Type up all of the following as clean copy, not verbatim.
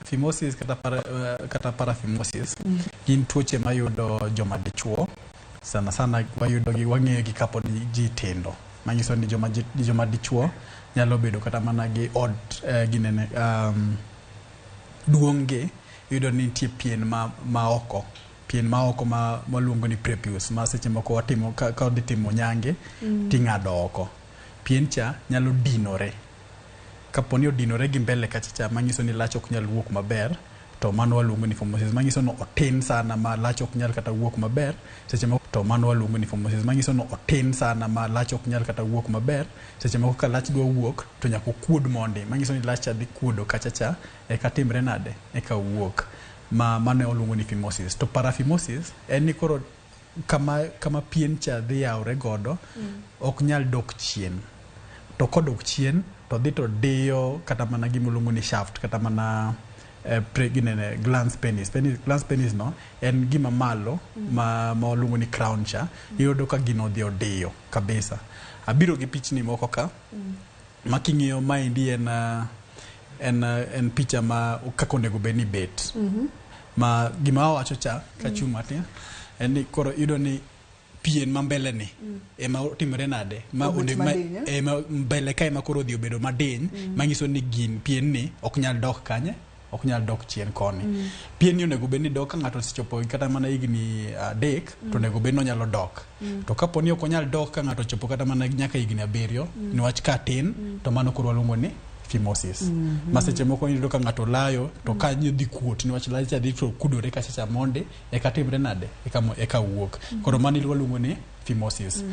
Phimosis kata para, kata paraphimosis gin tuoche mayudo joma dichuo. Sana sana wayudo gi, wang'eyo gi kapod ji tindo, manyiso ni joma dichuo nyalo bedo kata mana gi od ginene duong' gi iyudo ni nitie pien ma oko, pien ma oko ma waluongo ni prepuce, ma seche moko watimo ka odhi timo nyange ting'ado oko. Pien cha nyalo dinore. Kapo ni odinore gi mbele kacha cha, manyiso ni lach ok nyal wuok maber, to mano waluongo ni phimosis. Manyiso ni otin sana ma lach ok nyal kata wuok maber. Seche moko to mano waluongo ni phimosis. Manyiso ni otin sana ma lach ok nyal kata wuok maber. Seche moko ka lach dwa wuok to nyaka okuod mondi. Manyiso ni lach cha dhi kuodo kacha cha eka timre nade, eka owuok. Ma mano waluongo ni phimosis. To paraphimosis en ni koro kama pien cha dhi yawre godo ok nyal dok chien. To kodok chien to dhi to diyo kata mana gima iluongo ni shaft, kata mana ginene glans penis. Glans penis no en gima malo ma waluongo ni crown cha. Iyudo ka gino odhi odiyo kabisa. Abiro gi pichni moko ka ma king'iyo maendi en picha ma kaka onego bed ni bet. Ma gima wawacho cha kachung' matin en ni koro iyudo ni pien ma mbele ni ema otimore nade ma Obet onego madiny, eh? ema mbele ka ema koro odhi obedo madiny, manyiso ni gin pien ni ok nyal dok kanye, ok nyal dok chien koni. Pien ni onego bed ni dok ka ng'ato osechopo kata mana higni 3, to onego bed ni onyalo dok. To kapo ni ok onyal dok ka ng'ato ochopo kata mana nyaka higni 7, niwach ka tin, to mano koro waluongo ni phimosis. Ma seche moko iyudo ka ng'ato layo to ka dhi kuot, niwach lach cha dhi to kudore kacha cha mondi eka timre nade, eka wuok. Koro mano waluongo ni phimosis.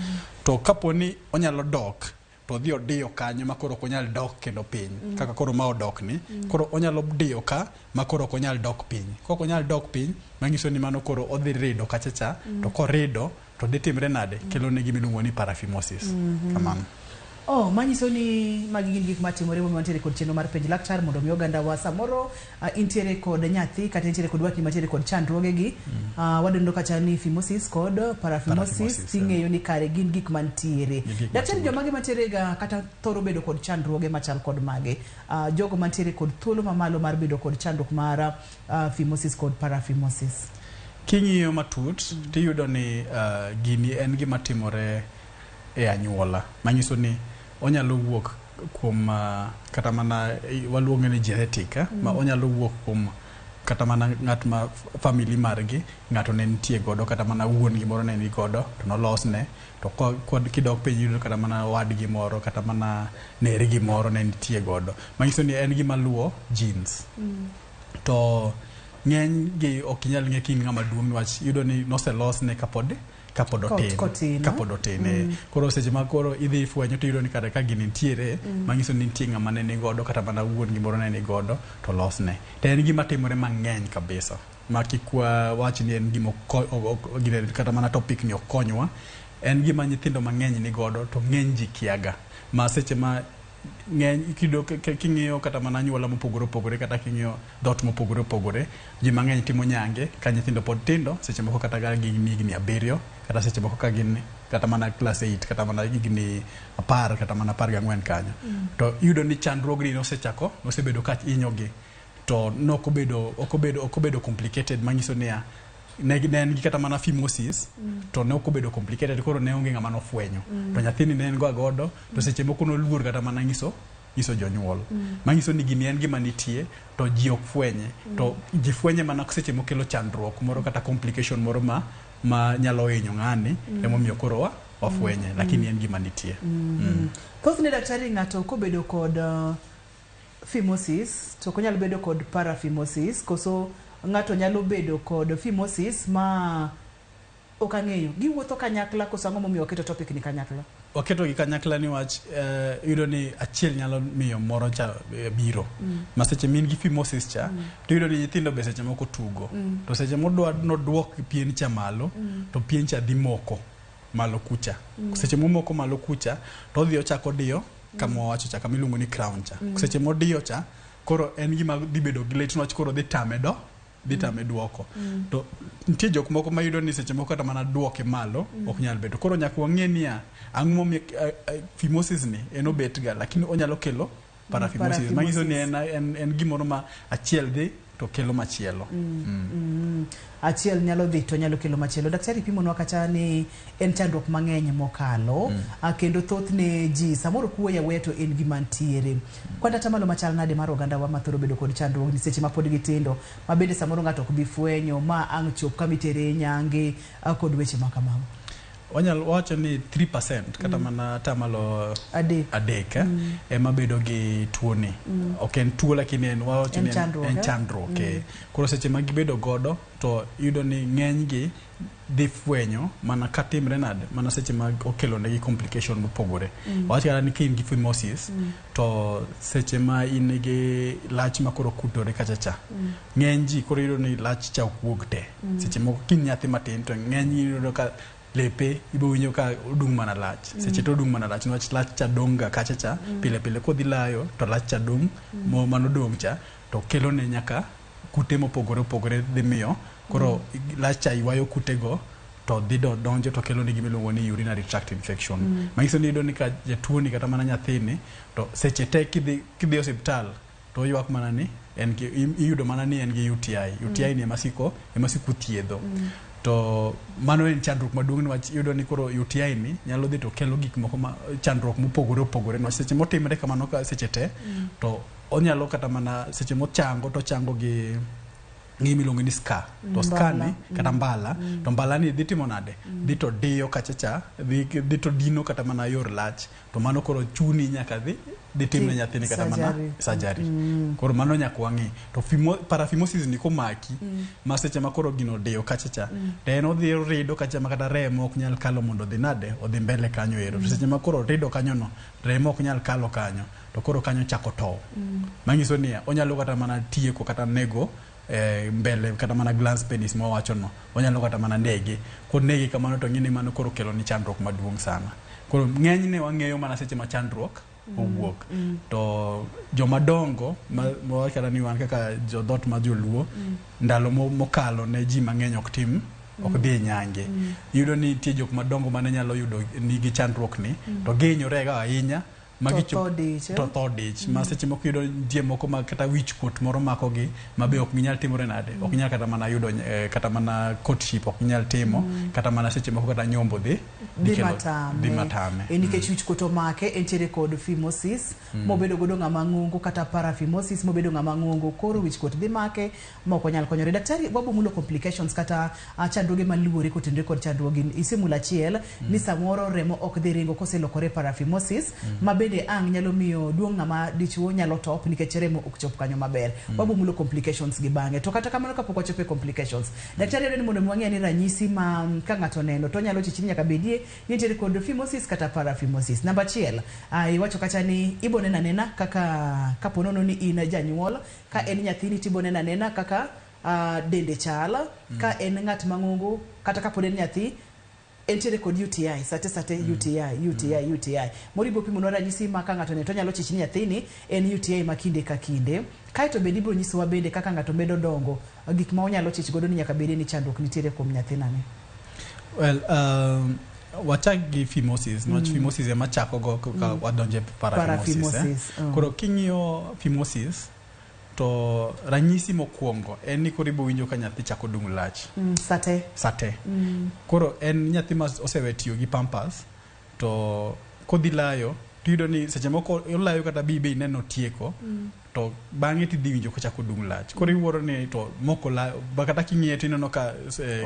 To kapo ni onyalo dok to odhi odiyo kanyo ma koro ok onyal dok kendo piny, kaka koro ma odok ni, koro onyalo diyo ka ma koro ok onyal dok piny. Kok onyal dok piny, manyiso ni mano koro odhi rido kacha cha, to korido to dhi timre nade, kelo ne gima iluongo ni paraphimosis. Kamano. Oh, manyiso ni magi gin gik matimore momiyo wantiere kod chenro mar penj laktar, mondo mi oganda wa samoro intiere kod nyathi kata intiere kod watni mantiere kod chandruoge gi, wadendo kacha ni phimosis kod paraphimosis, ting'eyo ni kare gin gik mantiere. Gin gik Daktari, matimore. Jomage mantiere ga kata thoro bedo kod chandruoge machal kod mage? Jogo mantiere kod thuolo mamalo mar bedo kod chandruok mar phimosis kod paraphimosis. King'iyo matut, tiyudo ni gini en gima timore e anyuola, manyiso ni onyalo wuok kuom kata mana waluonge ni genetic, ma onyalo wuok kuom kata mana ng'at ma family margi ng'ato ne nitie godo, kata mana wuon gi moro ne ni godo to nolosne, to kod kidok piny iyudo kata mana owadgi moro kata mana nergi moro ne nitie godo, manyiso ni en gima luwo genes. To ng'eny gi ok inyal ng'e ka in ng'ama duong', niwach iyudo ni noselosne kapod otin, Kotin, kapod otin, eh. Koro seche ma koro idhi ifwenyo to iyudo ni kare ka gini nitiere, manyiso ni nitie ng'ama ne nigodo, kata mana wuon gi moro ne nigodo to losne. To en gima timore mang'eny kabisa ma kik wawach ni en gima kata mana topic ni ok konywa. En gima nyithindo mang'eny nigodo to ng'eny ji kiaga, ma seche ma ng'eny kido king'iyo kata mana anyuola mopogore opogore, kata king'iyo dhoot mopogore opogore, ji mang'eny timo nyange ka nyithindo pod tindo, seche moko kata ka gin higni 7, kata seche moko ka gin kata mana class 8, kata mana higni 10, kata mana 14 kanyo. To iyudo ni chandruogni nosechako, nosebedo ka hinyogi, to nokobedo, ok obedo complicated, manyiso niya ne en gi kata mana phimosis, to ne ok obedo complicated, koro ne onge ng'ama nofwenyo. To nyathini ne en go godo, to seche moko noluor kata mana nyiso jonyuol. Manyiso ni gini en gima nitie to ji ok fwenye, to ji fwenye mana seche mokelo chandruok moro kata complication moro ma nyalo hinyo ng'ani, emomiyo koro wafwenye, lakini en gima nitie. Thothne daktari, ng'ato kobedo kod phimosis to ok onyal bedo kod paraphimosis, koso ng'ato nyalo bedo kod phimosis ma ok ang'eyo? Giwuotho kanyakla koso ang'o momiyo waketo topic ni kanyakla? Waketo gi kanyakla niwach iyudo ni achiel nyalo miyo moro cha biro. Ma seche min gi phimosis cha, to iyudo ni nyithindo be seche moko tugo. To seche modwa noduok pien cha malo, to pien cha dhi moko malo kucha. Seche momoko malo kucha, to odhi ochako diyo kama wawacho cha, kama iluongo ni crown cha. Seche modiyo cha, koro en gima dhi bedo gi lit niwach koro dhi tame do, dhi tame duoko. To nitie jok moko mayudo ni seche moko kata mana duoke malo ok nyal bedo. Koro nyaka wang'e niya, ang'o momiyo phimosis ni en obet ga, lakini onyalo kelo paraphimosis. Manyiso ni en gimoro ma achiel dhi to kelo machielo. Achiel nyalo dhi to nyalo kelo machielo. Daktari pimonwa kacha ni en chandruok mang'eny mokalo, kendo thothne ji samoro kuoyo awuoya to en gima ntiere. Kwan atamalo machal nade mar ogandawa mathoro bedo kod chandruok ni seche ma pod gitindo, ma bende samoro ng'ato ok bi fwenyo, ma ang' chop kama itere nyange kod weche ma kamago. Wanyalo wacho ni 3% kata mana atamalo adek ema bedo gi tuoni. Ok en tuo, lakini en wawacho ni en chandruok. Koro seche ma gibedo godo to iyudo ni ng'eny gi dhi fwenyo mana katimre nade, mana seche ma okelo negi complication mopogore. Wach kata ni ka in gi phimosis, to seche ma in gi lach ma koro kutore kacha cha, ng'eny ji koro iyudo ni lach cha ok wuog te. Seche moko ka in nyathi matin to ng'eny iyudo ka lepe ibo winjo ka odung' mana lach. Seche to odung' mana lach niwach lach cha dong' ga kacha cha pile pile kodhi layo to lach cha dong' manodong' cha to kelo ne nyaka kute mopogore opogore dhi miyo koro lach cha ywayo kutego to dhi donjo to kelo ne gima iluongo ni urinary tract infection. Manyiso ni iyudo ni ka jatuo ni kata mana nyathini to seche te kidhi osiptal to oywak mana ni en gi, iyudo mana ni en gi UTI. UTI ni ema siko thiedho. To mano en chandruok maduong' niwach iyudo ni koro UTI ni nyalo dhi to kelo gik moko ma chandruok mopogore opogore niwach seche motimre kamano ka seche te to onyalo kata mana seche mochango to ochango gi gima iluongo ni scar. To scar ni kata mbala, to mbala ni dhi timo nade? Dhi to diyo kacha cha, dhi to dino kata mana yor lach. To mano koro chuni nyaka dhi timne nyathini kata mana surgery. Koro mano nyaka wang'i. To paraphimosis ni komaki, ma seche ma koro gino odiyo kacha cha, to en odhi rido kacha ma kata remo ok nyal kalo mondo odhi nade, odhi mbele kanyo ero. To seche ma koro rido kanyo no, remo ok nyal kalo kanyo, to koro kanyo chako tow. Manyiso ni onyalo kata mana tieko kata nego mbele kata mana glans penis mawacho no, onyalo kata mana nege. Konege kamano to ng'eni mano koro kelo ni chandruok maduong' sana. Koro ng'enyne wang'eyo mana seche ma chandruok owuok. To joma dongo ma kata ni wan kaka jodhot ma joluo, ndalo mokalo ne ji mang'eny ok tim, ok dhi e nyange. Iyudo ni nitie jok madongo mane nyalo yudo nigi chandruok ni, to gihinyore ga ahinya to tho dich. Ma seche moko iyudo nitie moko ma kata wich kuot moro makogi ma be ok ginyal timore nade, ok ginyal kata mana yudo kata mana courtship ok ginyal timo, kata mana seche moko kata nyombo dhi matame. Nikech wich kuot omake, entiere kod phimosis, mobedo godo ng'ama ng'ongo kata paraphimosis mobedo ng'ama ng'ongo, koro wich kuot dhi make ma ok onyal konyore. Daktari, wabomulo complications kata chandruoge maluwore kotenore kod chandruogi. Isemulo achiel ni samoro remo ok dhi ringo koselokore paraphimosis, ma bende ang' nyalo miyo duong' ng'ama dichuo nyalo top nikech remo ok chop kanyo maber. Wabomulo complications gi bang'e. To kata kamano kapok wachopo e complications, daktari dwaro ni mondo wang'e ni ranyisi ma ka ng'ato oneno to onyalo chich ni nyaka bedie ni nitiere kod phimosis kata paraphimosis. Namba achiel, iwacho kacha ni ibo neno anena kaka kapo nono ni in janyuol, ka en nyathini tibo neno anena kaka dende chal, ka en ng'at mang'ongo kata kapod en nyathi entiere kod UTI, sate UTI, UTI, UTI. Moro ibiro pimonwa ranyisi ma ka ng'ato oneno to onyalo chich ni nyathini en UTI ma kinde ka kinde. Kaeto bende ibiro nyisowa bende kaka ng'ato medo dongo, gik ma onyalo chich godo ni nyaka bedie ni chandruok nitiere kuom nyathinani. Well, wachak gi phimosis, niwach phimosis ema chako go ka wadonje paraphimosis. Koro king'iyo phimosis, to ranyisi mokwongo en ni koro ibo winjo ka nyathi chako dung' lach. Sate. Koro en nyathi ma osewe tiyo gi pampers, to kodhi layo, tiyudo ni seche moko olayo kata bi be ineno tieko, to bang'e tidhi winjo kochako dung' lach. Koro iwuoro ni to moko layo, ba kata king'iye to ineno ka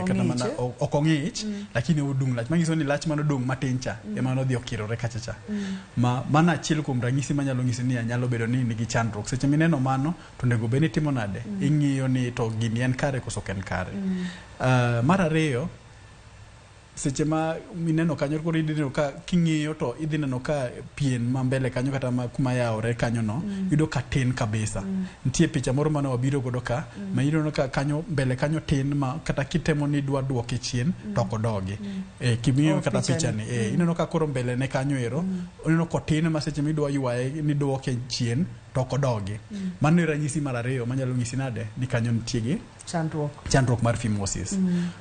kata mana ok ong'ich, lakini odung' lach. Manyiso ni lach manodong' matin cha ema nodhi okirore kacha cha. Ma mano achiel kuom ranyisi manyalo nyisi ni nyalo bedo ni nigi chandruok. Seche mineno mano, to onego bed ni itimo nade? Ing'iyo ni to gini en kare koso ok en kare. Mar ariyo, seche ma mineno kanyo koro idhi neno ka king'iyo to idhi neno ka pien ma mbele kanyo kata ma kuma yawore kanyo no, yudo ka tin kabisa. Nitie picha moro mane wabiro godo ka, ma ineno ka kanyo mbele kanyo tin ma kata kitemo ni idwa duoke chien to ok odogi. King'iyo kata picha ni, ineno ka koro mbele ne kanyo ero, ineno kotin ma seche midwa ywaye ni duoke chien to ok odogi. Mano e ranyisi mar ariyo manyalo nyisi nade ni kanyo nitie gi chandruok mar phimosis.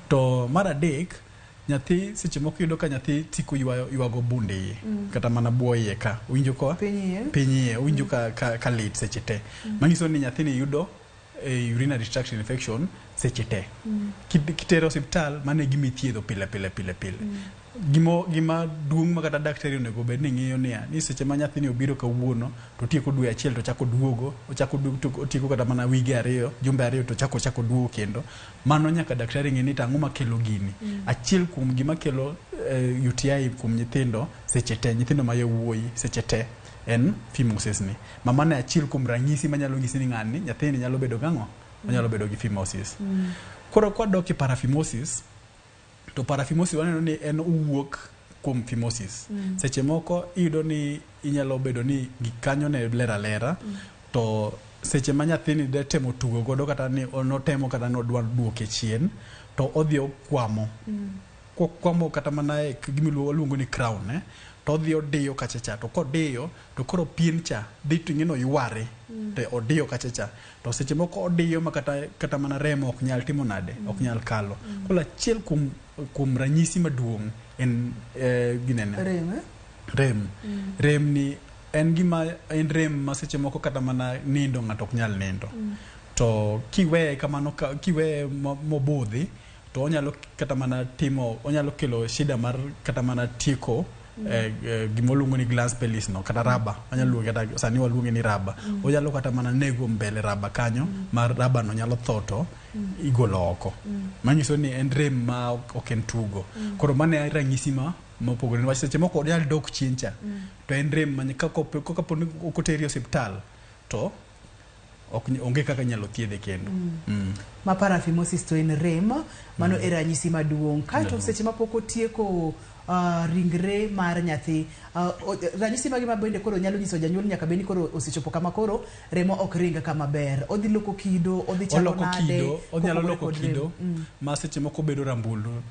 To mar adek, Nyathi seche moko iyudo ka nyathi siko ywayo ywago bund iye kata mana buo iye ka owinjo ka Piny iye. piny iye owinjo ka, ka, ka lit seche te manyiso ni nyathini yudo urinary tract infection seche te. Kitere osiptal mano e gima ithiedho pile pile pile pile. Gima duong' ma kata daktari onego bed ni ng'iyo niya ni seche ma nyathini obiro kawuono to otieko dwe achiel to ochako duogo ochako duogo to otieko kata mana wige ariyo jumbe ariyo to ochako ochako duogo kendo mano nyaka daktari ng'e ni to ang'o makelo gini. Achiel kuom gima kelo UTI kuom nyithindo seche te nyithindo ma yawuoyi seche te en phimosis ni ma mano e achiel kuom ranyisi manyalo nyisi ni ng'ani nyathini nyalo bedo gang'o onyalo bedo gi phimosis. Koro kwadok e paraphimosis to paraphimosis waneno ni en owuok kuom phimosis. Seche moko iyudo ni inyalo bedo ni gik kanyo ne ler alera to seche ma nyathini de temo tugo godo kata ni notemo kata nodwa duoke chien to odhi okwamo. Kokwamo kata mana e gima waluongo ni crown to odhi odiyo kacha cha to kodiyo to koro pien cha dhi to ing'e ni oyware to odiyo kacha cha to seche moko odiyo ma kata, kata mana remo ok nyal timo nade ok nyal kalo. Koro achiel kuom, kuom ranyisi maduong' en ginene Rem, eh? Rem. Rem ni en gima en rem ma seche moko kata mana nindo ng'ato ok nyal nindo. To kiweye kamano kiweye mobudhi to onyalo kata mana timo onyalo kelo shida mar kata mana tieko gima waluongo ni glans pelvis no kata raba wanyalo luonge kata sani waluonge ni raba. Onyalo kata mana nego mbele raba kanyo ma raba no nyalo tho to igolo oko. Manyiso ni en rem ma ok en tugo. Koro mano e ranyisi ma mopogore niwach seche moko onyal dok chien cha to en rem ma kapo ni ok oteri e osiptal to ok onge kaka inyalo thiedhe kendo. Ma paraphimosis to en rem mano e ranyisi maduong'. Kaeto seche ma pok otieko ringre mar nyathi ranyisi mage ma bende koro nyalo nyiso janyuol nyaka bed ni koro osechopo kama koro remo ok ring kama ber odhi loko kido odhi chalo oloko nade kido onyalo kopogore loko kod rem? kido ma seche moko bedo rambulu.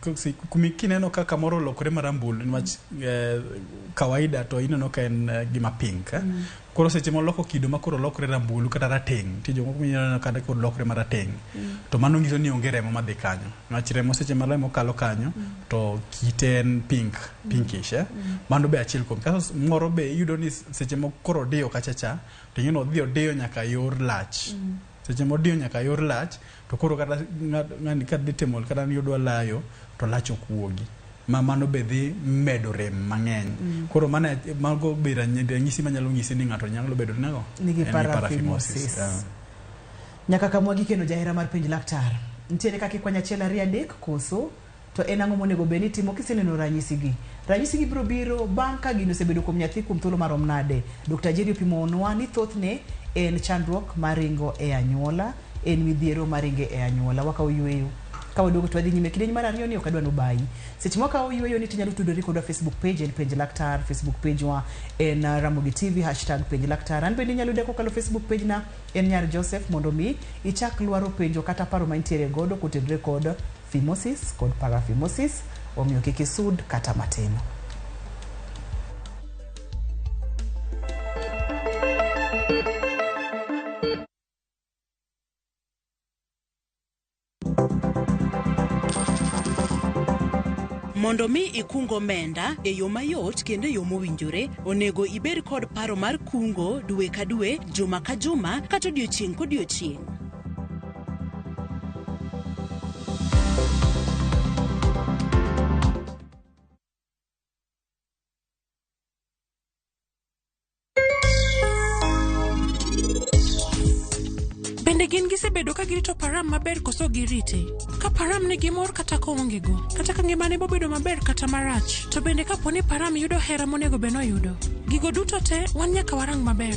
Kineno ka kamoro olokore marambulu niwach kawaida to ineno ka en gima pink. Koro seche moloko kido ma koro olokore rambulu kata rateng' nitie jomoko mineno kata koro lokre marateng' to mano nyiso ni onge remo madhi kanyo niwach remo seche ma remo kalo kanyo to kite en pink pinkish. Mano be achiel kuom kaso moro be iyudo ni seche moko koro odiyo kacha cha to ing'e ni odhi odiyo nyaka yor lach. Seche modiyo nyaka yor lach to koro kata ng'ani ka dhi timo kata ni odwa layo to lach ok wuogi. Ma mano be dhi medo rem mang'eny. Koro mano mago be ranyisi manyalo nyisi ni ng'ato nyalo bedo nago Nigi En gi paraphimosis. Nyaka kama gikeno jahera mar penj laktar nitiere kaka ikwanyo achiel ariyo adek koso to en ang'o monego bed ni itimo kiseneno ranyisi gi ranyisi gi biro biro bang' ka gino osebedo kuom nyathi kuom thuolo marom nade. Dr. Jerry opimonwa ni thothne en chandruok maringo e anyuola en midhiero maringo e anyuola. Wakawo yweyo ka waduogo to wadhi nyime kidieny mar ariyo ni ok adwa nobayi seche ma wakawo yweyo ni tinyalo tudori kodwa Facebook page en penj laktar Facebook page wa en Ramogi TV hashtag penj laktar an bende inyalo yuda kokalo Facebook page na en Nyar Joseph mondo mi ichak lwaro penjo kata paro ma intiere godo kotenore kod phimosis kod paraphimosis omiyo kik isud kata matin. Mondo mi ikung omenda e yo mayot kendo e yo mowinjore, onego ibed kod paro mar kungo dwe ka dwe, juma ka juma, kata odiochieng' kodiochieng'. Bende gin gisebedo ka girito Param maber koso girite? Ka Param nigi mor kata koonge go, kata ka ngimane bobedo maber kata marach, to bende kapo ni Param yudo hera monego bed noyudo. Gigo duto te wan nyaka warang maber.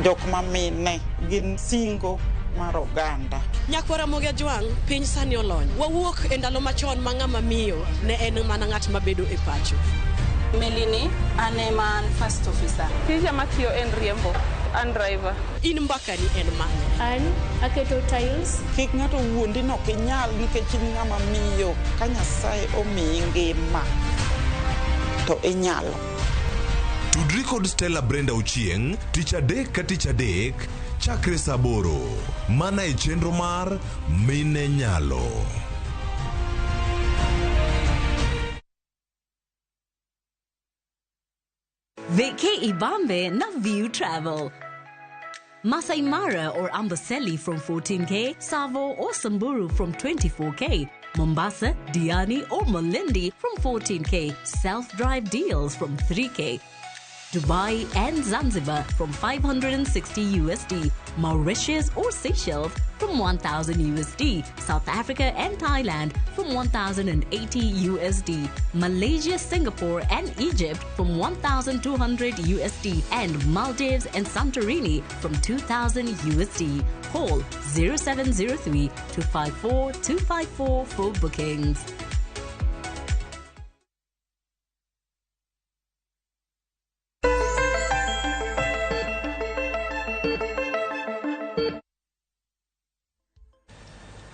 Jok ma mine gin singo mar oganda. Nyakwa Ramogi Ajwang', piny sani olony. Wawuok e ndalo machon ma ng'ama miyo ne en mana ng'at mabedo e pacho. Melini, an ema an first officer. Tija matiyo en riembo, an driver. In mbakani en mane? An aketo tiles. Kik ng'ato wuondi ni ok inyal nikech in ng'ama miyo. Ka Nyasaye omiyi ngima, to inyalo. Tudri kod Stella Brenda Ochieng' tich adek ka tich adek chakre saa aboro mana e chenro mar Mine Nyalo. Vacay Ibambe na View Travel. Masai Mara or Amboseli from 14K, Savo or Samburu from 24K, Mombasa, Diani or Malindi from 14K, self-drive deals from 3K, Dubai and Zanzibar from 560 USD, Mauritius or Seychelles from 1000 USD, South Africa and Thailand from 1080 USD, Malaysia, Singapore and Egypt from 1200 USD, and Maldives and Santorini from 2000 USD. Call 0703 254 254 for bookings.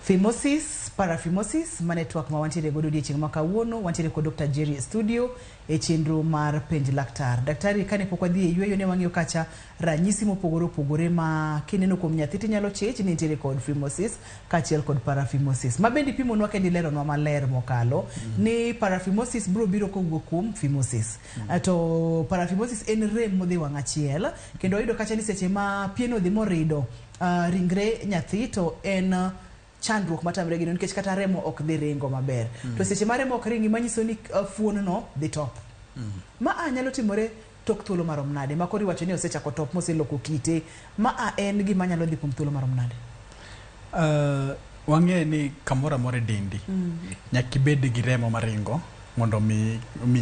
Phimosis, paraphimosis, ma network ma wantiere godo odiechieng' ma kawuono, wantiere kod Dr. Jerry e studio e chenro mar penj laktar. Daktari, kane pok wadhi e yueyo ne wang'iyo kacha ranyisi mopogore opogore ma kineno kuom nyathi tinyalo chich ni nitiere kod phimosis kaachiel kod paraphimosis. Ma bende ipimonwa kendo ileronwa maler mokalo ni paraphimosis biro biro kowuok kuom phimosis. To paraphimosis en rem modhi wang' achiel kendo wayudo kacha ni seche ma pien odhi morido ringre nyathi to en chandruok matamre gino nikech kata remo ok dhi ringo maber. To seche ma remo ok ringi manyiso ni fuon no dhi top. Ma a nyalo timore tok thuolo marom nade? Ma koro iwacho ni osechako top moseloko kite. Ma a en gima nyalo dhi kuom thuolo marom nade? Wang'eyo ni kamoro amora e dendi nyaka ibed gi remo maringo mondo mi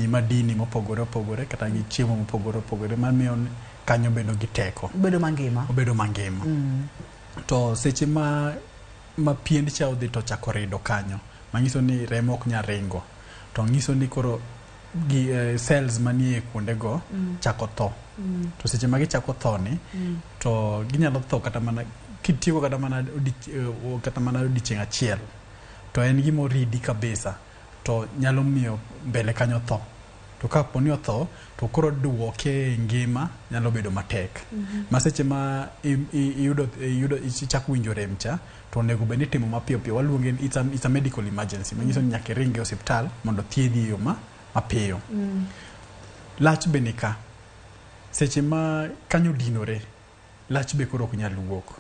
madini mopogore opogore kata gi chiemo mopogore opogore mamiyo kanyo bedo gi teko. Obedo mangima. Obedo mangima. To seche ma piend cha odhi to chako rido kanyo manyiso ni remo ok nyal ringo to nyiso ni koro gi cells manie kuondego chako tho. To seche ma gichako tho ni to ginyalo tho kata mana kitieko kata mana odiechieng' achiel to en gima oridi kabisa to nyalo miyo mbele kanyo tho. To kapo ni otho to koro duoke e ngima nyalo bedo matek. Ma seche ma iyudo ichako winjo rem cha to onego bed ni itimo mapiyo piyo. Waluonge ni it's a medical emergency manyiso ni nyaka iringi e osiptal mondo thiedhi e yo mapiyo. Lach be nika seche ma kanyo dinore lach be koro ok nyal wuok.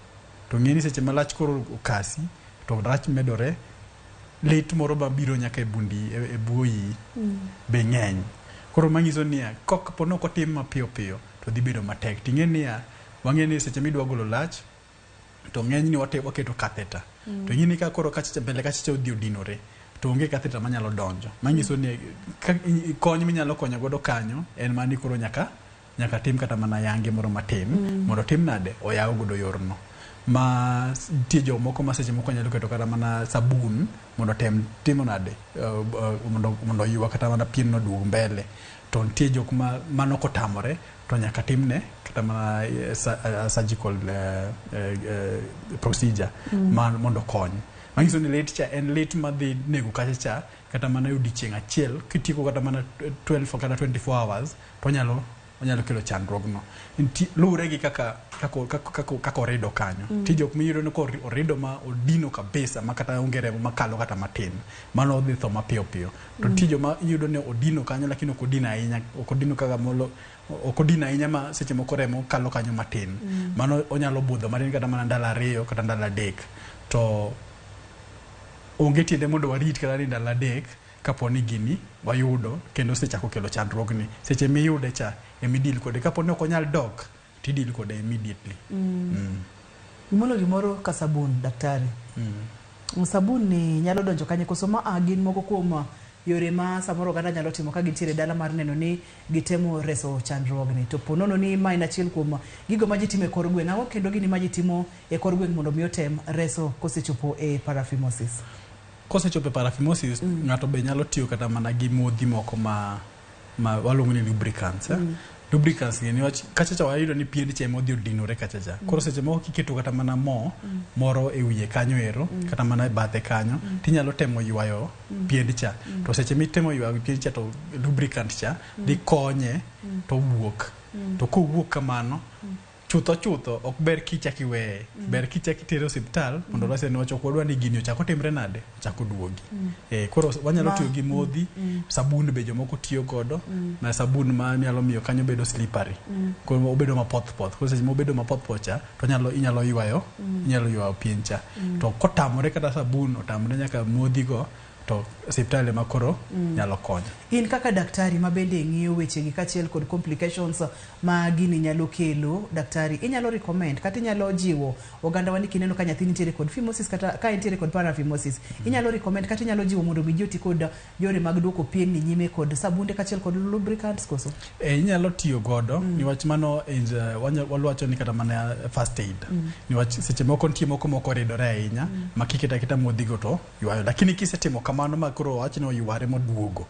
To ng'e ni seche ma lach koro okasi to rach medore, lit moro mabiro nyaka e bundi e buo iyi be ng'eny. Koro manyiso niya kapo ni ok otim mapiyo piyo to dhi bedo matek. Ting'e niya wang'e ni seche midwa golo lach to ng'eny ni waketo catheter. To ing'e ni ka koro kachacha mbele kachacha odhi odinore to onge catheter manyalo donjo. Manyiso ni kony minyalo konyo godo kanyo en mana ni koro nyaka tim kata mana yange moro matin mondo tim nade oyaw godo yorno. Ma nitie jomoko ma seche moko nyalo keto kata mana sabun mondo tem timo nade mondo ywa kata mana pien no duog mbele. To nitie jok ma mano kotamore to nyaka timne kata mana surgical procedure mondo kony. Manyiso ni lit cha en lit madhi nego kacha cha kata mana odiechieng' achiel kitieko kata mana 12 kata 24 hours to onyalo kelo chandruogno. Luwore gi kaka orido kanyo. Nitie jok miyudo ni orido ma odino kabisa ma kata onge remo makalo kata matin. Mano odhi tho mapiyo piyo. To nitie joma iyudo ni odino kanyo lakini ok odino ahinya, ok odino kaka molo, ok odino ahinya ma seche moko remo kalo kanyo matin. Mano onyalo budho matin kata mana ndalo 2 kata ndalo 3. To onge tiende mondo warit kata ni ndalo 3 kapo ni gini wayudo kendo osechako kelo chandruogni. Seche miyude cha emi deal kode. Kapo ni ok onyal dok tidil kode immediately. Imolo gimoro ka sabun, daktari. Sabun ni nyalo donjo kanye koso ma gin moko kuom yore ma samoro oganda nyalo timo ka gintiere dala mar neno ni gitemo reso chandruogni. To po nono ni ma en achiel kuom gigo ma ji timo e kor gweng'. Ang'o kendo gini ma ji timo e kor gweng' mondo mi otem reso kosechopo e paraphimosis? Kosechopo e paraphimosis, ng'ato be nyalo tiyo kata mana gi modhi moko ma waluongo ni lubricants. Lubricants gi niwach kacha cha wayudo ni pien cha ema odhi odinore kacha cha. Koro seche moko kiketo kata mana mo moro e wiye kanyo ero, kata mana e bathe kanyo, tinyalo temo ywayo pien cha. To seche mitemo ywayo pien cha to lubricant cha dhi konye to wuok. To kowuok kamano, chutho chutho ok ber kichak iweye. Ber kichak itere osiptal mondo olose niwach ok wadwa ni gini ochak otimre nade, ochak oduogi. Koro wanyalo tiyo gi modhi, sabun be jomoko tiyo godo, na sabun ma nyalo miyo kanyo bedo slippery. Koro obedo mapoth poth. Koro seche mobedo mapoth poth cha, to inyalo ywayo, inyalo ywayo pien cha. To kotamore kata sabun, otamore nyaka modhi go, to osiptal ema koro nyalo konyo. In kaka daktari ma bende ng'iyo wechegi kaachiel kod complications ma gini nyalo kelo, daktari, inyalo recommend kata inyalo jiwo ogandawa ni kineno ka nyathi nitiere kod phimosis kata ka entiere kod paraphimosis, inyalo recommend kata inyalo jiwo mondo mi ji oti kod yore mag duoko pien ni nyime kod sabunde kaachiel kod lubricants koso? Inyalo tiyo godo niwach mano is wawacho ni kata mana first aid. Niwach seche moko nitie moko mok oridore ahinya ma kiketo aketa modhigo to ywayo. Lakini kisetimo kamano ma koro wach ni oyware moduogo,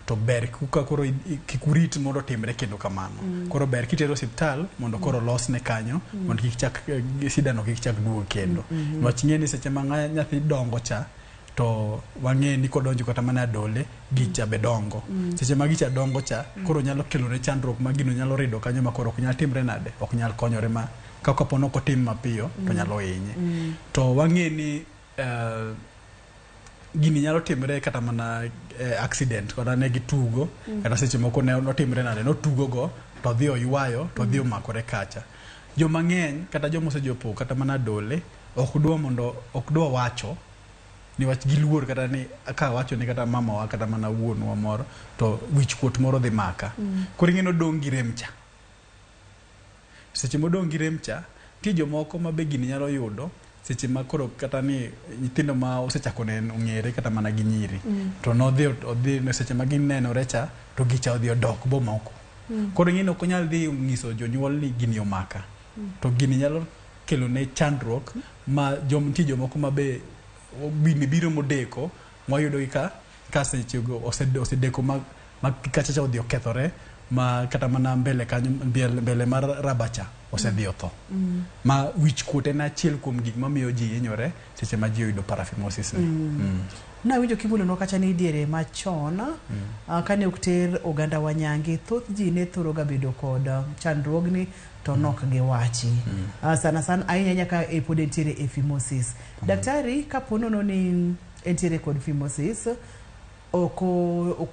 to ber ka koro kik urit mondo otimre kendo kamano. Koro ber kitero osiptal mondo koro losne kanyo mondo kik chak shida no kik chak duog kendo. Niwach ing'e ni seche ma nyathi dongo cha, to wang'e ni kodonjo kata mana adole, gicha be dongo. Seche ma gicha dongo cha, koro nyalo kelone chandruok ma gino nyalo rido kanyo ma koro ok nyal timre nade, ok nyal konyore ma ka kapo ni ok otim mapiyo to nyalo hinye. To wang'e ni gini nyalo timre kata mana accident, kata ne gitugo, kata seche moko ne notimre nade, notugo go to odhi oywayo to odhi omakore kacha. Joma ng'eny kata joma osejopo kata mana adole ok dwa mondo ok dwa wacho niwach giluor kata ni ka wacho ni kata mamawa kata mana wuonwa moro to wich kuot moro dhi maka. Koro ing'e ni odong' gi rem cha. Seche modong' gi rem cha, nitie jomoko ma be gini nyalo yudo seche ma koro kata ni nyithindo ma osechako neno ong'ere kata mana gi nyiri. To nodhi odhi seche ma ginenore cha to gicha odhi odok bomoko. Koro ing'e ni ok onyal dhi nyiso jonyuol ni gini omaka. To gini nyalo kelo ne chandruok ma nitie jomoko ma be gini biro modeko mwayudo gi ka sechego osedeko ma kacha cha odhi okethore ma kata mana mbele kanyo mbele mar raba cha osedhi otho. Ma wich kuot en achiel kuom gik mamiyo ji hinyore seche ma ji oyudo paraphimosis ni. Nawinjo kimulonwa kacha ni diere machon kane ok ter oganda wa nyange, thoth ji ne thoro ga bedo kod chandruogni to nok giwachi. Sana sana ahinya ahinya ka e pod entiere e phimosis. Daktari, kapo nono ni entiere kod phimosis, ok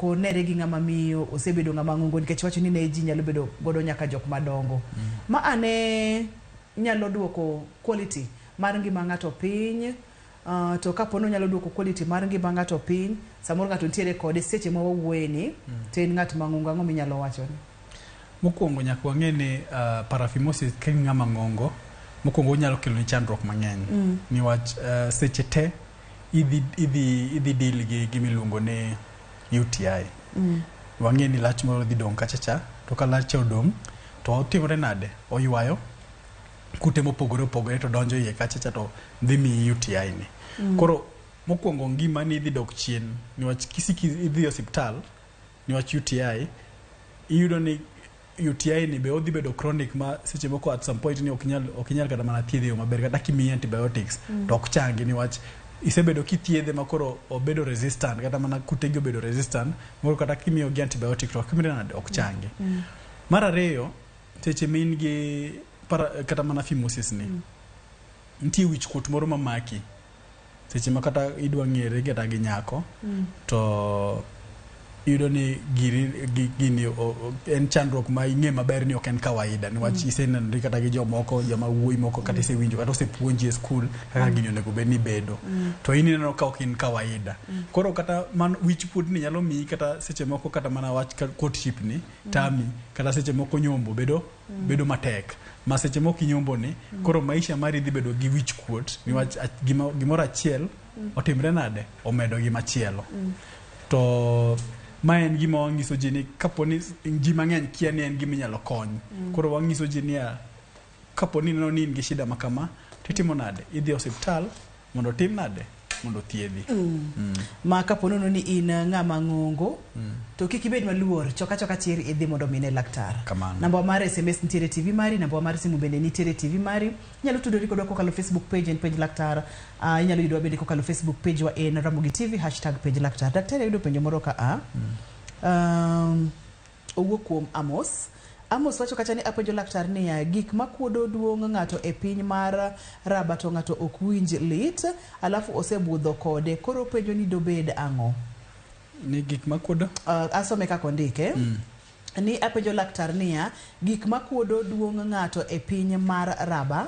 onere gi ng'ama miyo, osebedo ng'ama ng'ongo nikech wacho ni ne ji nyalo bedo godo nyaka jok madongo. Ma ane nyalo duoko quality mar ngima ng'ato piny, to kapo ni onyalo duoko quality mar ngima ng'ato piny, samoro ng'ato nitiere kode seche ma wawuoye ni, to en ng'at mang'ongo, ang'o minyalo wacho ni? Mokwongo nyaka wang'e ni paraphimosis ka in ng'ama ng'ongo, mokwongo onyalo keloni chandruok mang'eny. Niwach seche te idhi deal gi gima iluongo ni UTI. Wang'e ni lach moro dhi dong' kacha cha, to ka lach cha odong', to otimore nade? Oywayo kute mopogore opogore to donjo iye kacha cha to dhi miyi UTI ni. Koro mokwongo ngimani dhi dok chien niwach kisiki idhi osiptal niwach UTI, iyudo ni UTI ni be odhi bedo chronic ma seche moko at some point ni ok inyal kata mana thiedhe e yo maber kata kimiyi antibiotics to ok changi niwach isebedo kithiedhe ma koro obedo resistant kata mana kutegi obedo resistant moro kata kimiyogi antibiotic to ok nade ok changi. Mar ariyo, seche ma in gi kata mana phimosis ni, nitie wich kuot moro mamaki seche ma kata idwa ng'ere kata gi nyako to iyudo ni gini en chandruok ma ing'e maber ni ok en kawaida niwach isenenori kata gi jomoko, joma wuoyi moko kata isewinjo kata osepuonji e skul kaka gini onego bed ni bedo. To in ineno ka ok in kawaida. Koro kata man wich kuot ni nyalo miyi kata seche moko kata mana wach courtship ni tami kata seche moko nyombo bedo matek. Ma seche moko inyombo ni koro maisha mari dhi bedo gi wich kuot niwach gimoro achiel otimre nade omedo gi machielo. To ma en gima wang'iso ji ni kapo ni ji mang'eny kia ni en gima inyalo kony. Koro wang'iso ji niya kapo ni ineno ni in gi shida ma kama, titimo nade? Idhi e osiptal mondo otim nade? mondo othiedhi. Ma kapo nono ni in ng'ama ng'ongo, to kik ibed maluor, choka choka chir idhi mondo mine laktar. Kamano. Namba mar SMS nitiere TV mari, namba mar simu bende nitiere TV mari. Inyalo tudori kodwa kokalo Facebook page en Penj Laktar. Inyalo yudwa bende kokalo Facebook page wa en Ramogi TV #PenjLaktar. Daktari, ayudo penjo moro ka a. Owuok kuom Amos. Amos wacho kacha ni apenjo laktar niya, gik makuodo duong' ng'ato e piny mar raba to ng'ato ok winj lit, alafu osebudho kode, koro penjo ni dobed ang'o? Ni gik makuodo? Asome kaka ondike. Ni apenjo laktar niya, gik makuodo duong' ng'ato e piny mar raba,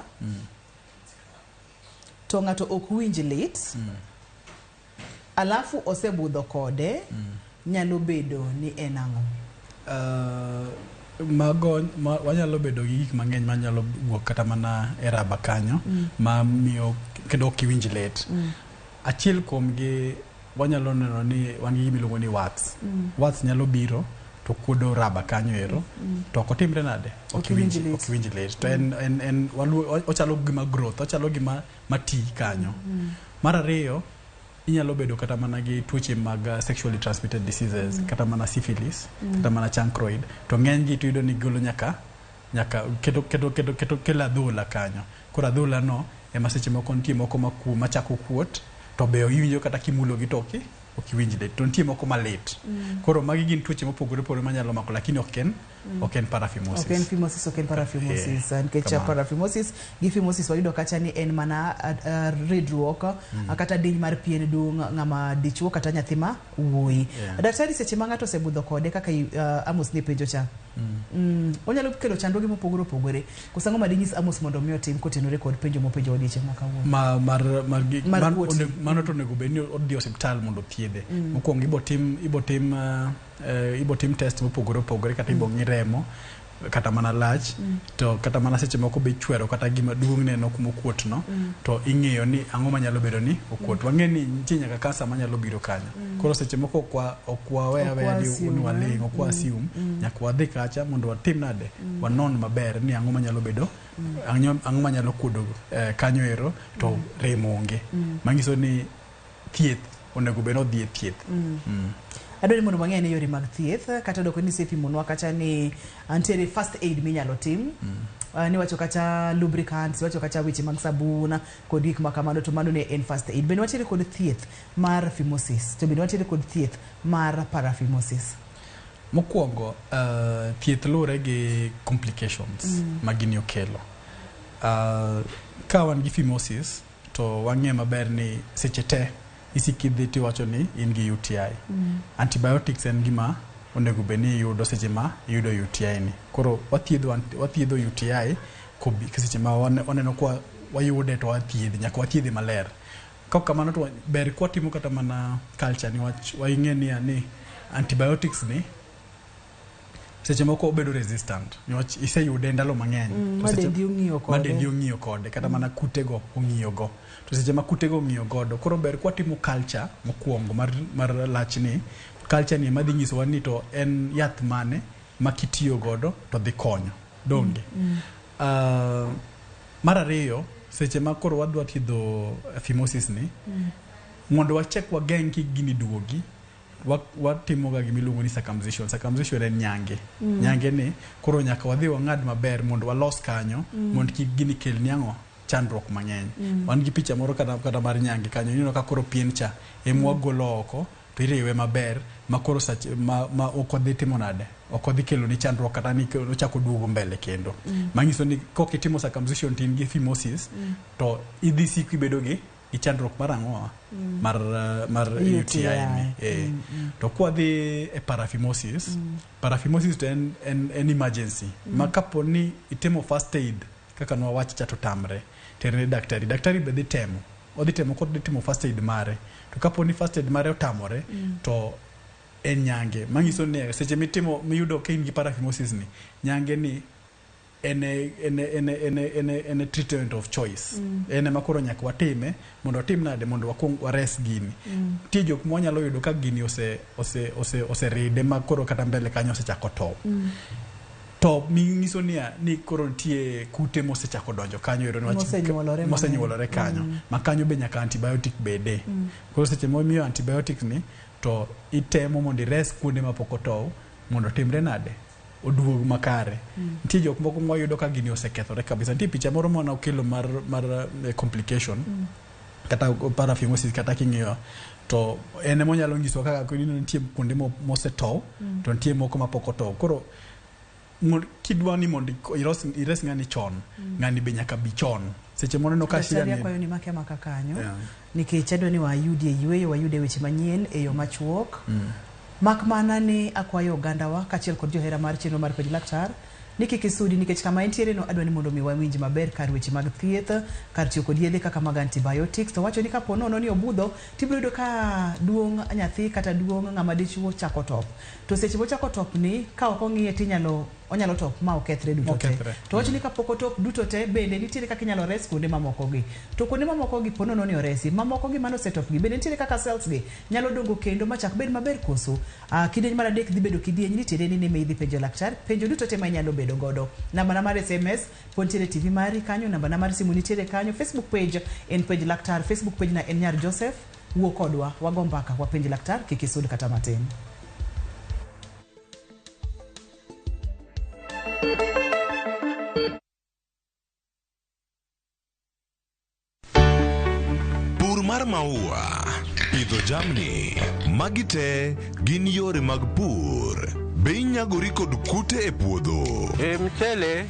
to ng'ato ok winj lit, alafu osebudho kode, nyalo bedo ni en ang'o? Mago wanyalo bedo gi gik mang'eny manyalo wuok kata mana e raba kanyo, ma miyo kendo ok iwinj lit. Achiel kuom gi wanyalo neno ni wan gi gima iluongo ni warts. Warts nyalo biro to kuodo raba kanyo ero, to ok otimre nade? Ok iwinj lit. Ok iwinj lit. To en ochalo gima growth, ochalo gima mati kanyo. Mar ariyo, inyalo bedo kata mana gi tuoche mag sexually transmitted diseases, kata mana syphilis, kata mana chancroid, to ng'eny gi to iyudo ni golo nyaka keto kelo adhola kanyo. Koro adhola no ema seche moko nitie moko machako kuot, to be iwinjo kata kimulo gi to ok iwinj lit, to nitie moko malit. Koro magi gin tuoche mopogore opogore manyalo mako, lakini ok en paraphimosis. Ok en phimosis, ok en paraphimosis. Nikech paraphimosis gi phimosis wayudo kacha ni en mana ridruok, kata diny mar pien duong' ng'ama dichuo kata nyathi ma wuoyi. Daktari, seche ma ng'ato osebudho kode kaka Amos ne penjo cha, onyalo kelo chandruoge mopogore opogore. Koso ang'o ma dinyis Amos mondo mi otim kotenore kod penjo mopenjo odiechieng' ma kawuono? Mano to onego bed ni odhi e osiptal mondo othiedhe. Mokwongo ibo tim test mopogore opogore, kata ibo ng'i remo, kata mana lach, to kata mana seche moko be ichwero kata gima duong' neno kuma okuot no, to ing'eyo ni ang'o manyalo bedo ni okuot. Wang'e ni nitie nyaka kansa manyalo biro kanyo. Koro seche moko ok wawe aweya ni waling', ok wa assume, nyaka wadhi kacha mondo watim nade, wanon maber ni ang'o manyalo bedo, ang'o manyalo kuodo kanyo ero, to remo onge. Manyiso ni thieth onego bed ni odhi e thieth. Adwaro mondo wang'e ni yore mag thieth, kata doko ni isepimonwa kacha ni nitiere first aid minyalo tim. Niwacho kacha lubricants, niwacho kacha weche mag sabun kod gik ma kamano, to mano ne en first aid. Bende wantiere kod thieth mar phimosis, to bende wantiere kod thieth mar paraphimosis. Mokwongo, thieth luwore gi complications ma gini okelo. Ka wan gi phimosis, to wang'e maber ni seche te isikidhi tiwacho ni in gi UTI. Antibiotics en gima onego bed ni iyudo seche ma iyudo UTI ni. Koro wathiedho UTI seche ma waneno kwa wayude to wathiedhe, nyaka wathiedhe maler. Kaok kamano to ber kwatimo kata mana culture, niwach wang'e ni antibiotics ni seche moko obedo resistant, niwach iseyude ndalo mang'eny. Ma dendi ong'iyo kode, kata mana kutego ong'iyo go. To seche ma kutego ong'iyo godo, koro ber kwatimo culture mokwongo mar lachni. Culture ni ema dhi nyisowa ni to en yath mane ma kitiyo godo to dhi konyo. Donge? Mar ariyo, seche ma koro wadwa thiedho phimosis ni, mondo wachek wageng' kik gini duogi, watimoga gima iluongo ni circumcision. Circumcision en nyange. Nyange ni koro nyaka wadhi wang'ad maber mondo walos kanyo, mondo kik gini kel ni ang'o, chandruok mang'eny. Wan gi picha moro kata mar nyange kanyo, ineno ka koro pien cha ema wagolo oko, to iriwe maber, ma koro ma ok odhi timo nade, ok odhi kelo ni chandruok kata ni ochako duogo mbele kendo. Manyiso ni kok itimo circumcision to in gi phimosis, to idhi siko ibedo gi chandruok mar ang'o? Mar UTI ni. To kwadhi e paraphimosis, paraphimosis to en emergency. Ma kapo ni itimo first aid kaka nwawach cha to tamre, terne daktari. Daktari be dhi temo. Odhi temo kod timo first aid mare. To kapo ni first aid mare otamore, to en nyange. Manyiso ni seche mitimo miyudo ka in gi paraphimosis ni, nyange ni en e treatment of choice. En ema koro nyaka watime mondo watim nade, mondo wakuong wares gini. Nitie jok ma wanyalo yudo ka gini oseride ma koro kata mbele kanyo osechako tow. To nyiso niya ni koro nitie kute mosechako donjo kanyo ero niwach- Mosenyuolore mang'eny. mosenyuolore kanyo ma kanyo be nyaka antibiotic bede. Koro seche mimiyo antibiotics ni to itemo mondo ires kuonde mapok otow mondo otimre nade oduog makare. Nitie jok moko mwayudo ka gini osekethore kabisa. Nitie picha moro mane okelo mar complication kata paraphimosis kata king'iyo to en ema onyalo nyisowa kaka nitie kuonde mosetow to nitie moko mapok otow. Koro kidwa ni mondo ires ng'ani chon, ng'ani be nyaka bi chon. Seche moro ka shida Daktari ni akwayo ni make amaka kanyo Yeah. nikech adwa ni wayudie yueyo, wayude weche manyien e yo machuok. Mak mana ni akwayo ogandawa kaachiel kod johera mar chenro mar Penj Laktar ni kik isudi nikech kama entiere no adwa ni mondo mi wawinj maber kar weche mag thieth, kar tiyo kod yedhe kaka mag antibiotics. To wacho ni kapo nono ni obudho tibiro yudo ka duong' nyathi kata duong' ng'ama dichuo chako top. To seche mochako top ni ka ok ong'iye tinyalo onyalo top ma okethre duto te. Okethre. To wacho ni kapok otop duto te bende nitiere kaka inyalo res kuonde mamoko gi. To kuonde mamoko gi po nono ni oresi, mamoko gi mane osetop gi bende nitiere kaka cells gi nyalo dongo kendo machak bed maber koso. Kidieny mar adek dhi bedo kidieny ni tiende ni ne idhi penjo laktar, penjo duto te ma inyalo bedo godo. Namba na mar SMS pod nitiere TV mari kanyo, namba na mar simu nitiere kanyo, Facebook page en Penj Laktar, Facebook page na en Nyar Joseph. Wuo kodwa, wago mbaka, wapenj laktar, kik isud kata matin. Pur mar maua, pidho jamni, magi te gin yore mag pur. Be inyagori kod kute e puodho? E mchele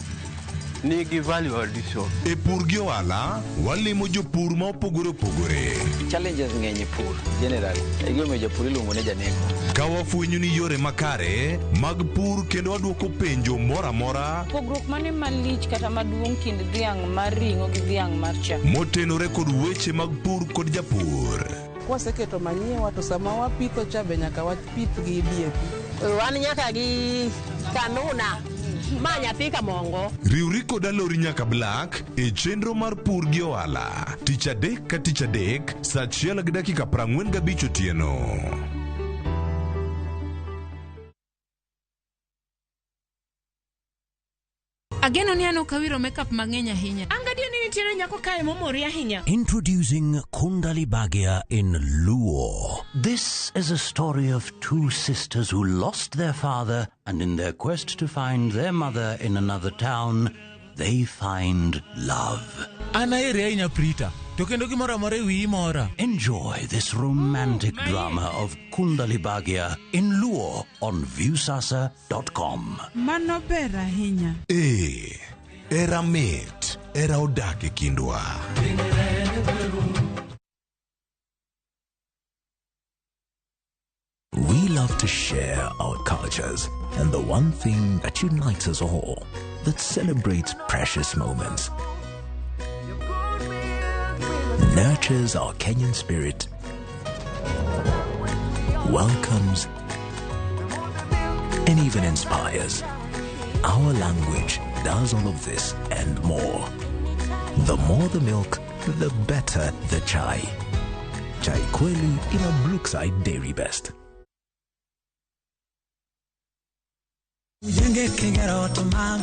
nigi value addition. E pur gi ohala, walimo jopur ma opogore opogore. Challenges ng'eny e pur generally. E gimomiyo japur iluongo ni janeko. Ka wafwenyo ni yore makare mag pur kendo wadwoko penjo moro amora Pogruok mane malich kata maduong' kind dhiang' mar ring'o gi dhiang' mar chak? motenore kod weche mag pur kod japur. Kwaseketo manyiwa to sama wapitho cha be nyaka wapith gi DAP. Wan nyaka gi kanuna ma nyathi kamongo. Riwri kod Alori nyaka Black e chenro mar pur gi ohala tich adek ka tich adek saa 1:45 otieno. Ageno ni an ok awiro makeup mang'eny ahinya. An gadier ni nitiere nyako kae momori ahinya. Introducing Kundali Bhagya in Luo. This is a story of two sisters who lost their father, and in their quest to find their mother in another town, they find love. An aheri ahinya Prita, to kendo gimoro amora e wiyi mora. Enjoy this romantic drama of Kundali Bhagya in Luo on Viusasa.com. Mano ber ahinya. Ee, era mit, era odak e kindwa. We love to share our cultures and the one thing that unites us all, that celebrates precious moments, nurtures our Kenyan spirit, welcomes, and even inspires. Our language does all of this and more. The more the milk, the better the chai. Chai Kweli in a Brookside Dairy Best. Mujenge kigero to mam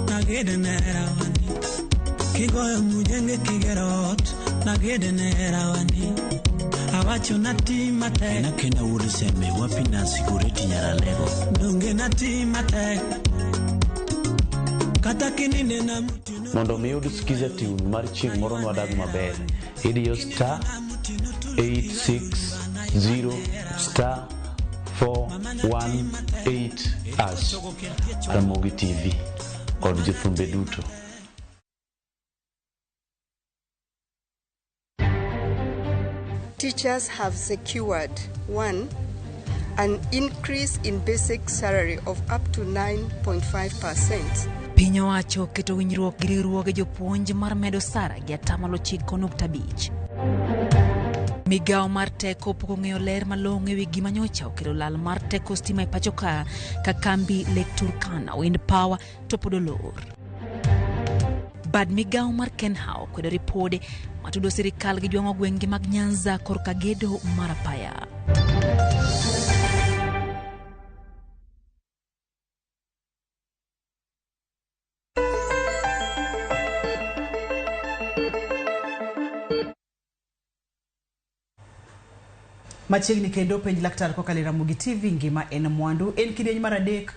nagede ne rawani kigoyo mujenge kigero nagede ne rawani awacho nati matek Kena kena wuod Seme wapi Nancy Goretti Nyaralego. donge nati matek kata kininde na Mondo mi iyud Skiza tune mar chieng' moro nwadag maber, idiyo star 860 star 418 hash. Ramogi TV kod jothumbe duto. Teachers have secured 1. An increase in basic salary of up to 9.5%. Piny owacho oketo winjruok gi riwruoge jopuonj mar medo sara gi atamalo 9.5. Migawo mar teko pok ong'eyo ler malong'o ewi gima nyocha okelo lal mar teko stima e pacho ka ka kambi Lake Turkana Wind Power to pod olor. Bad migawo mar Kenha okwedo ripode matudo sirikal gi jwang'o gwenge mag Nyanza korka gedo mar apaya. Machiegni kendo penj laktar kokalo e Ramogi TV ngima en mwandu. En kidieny mar adek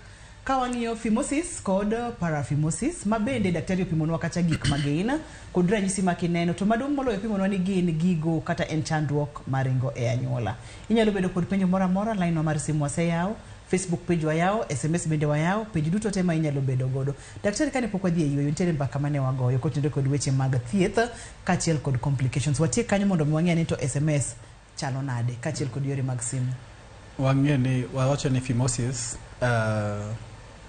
ka wang'iyo phimosis kod paraphimosis ma bende daktari opimonwa kacha gik ma gin kod ranyisi ma kineno to maduong' moloyo opimonwa ni gin gigo kata en chandruok maringo e anyuola. Inyalo bedo kod penjo moro amora, line wa mar simu waseyawo, Facebook page wayawo, SMS bende wayawo, penjo duto te ma inyalo bedo godo. Daktari kane pok wadhi e yueyo, nitiere mbaka mane wagoyo kotenore kod weche mag thieth kaachiel kod complications. Watiek kanyo mondo mi wang'e ni to SMS chalo nade kaachiel kod yore mag simu. Wang'e ni wawacho ni phimosis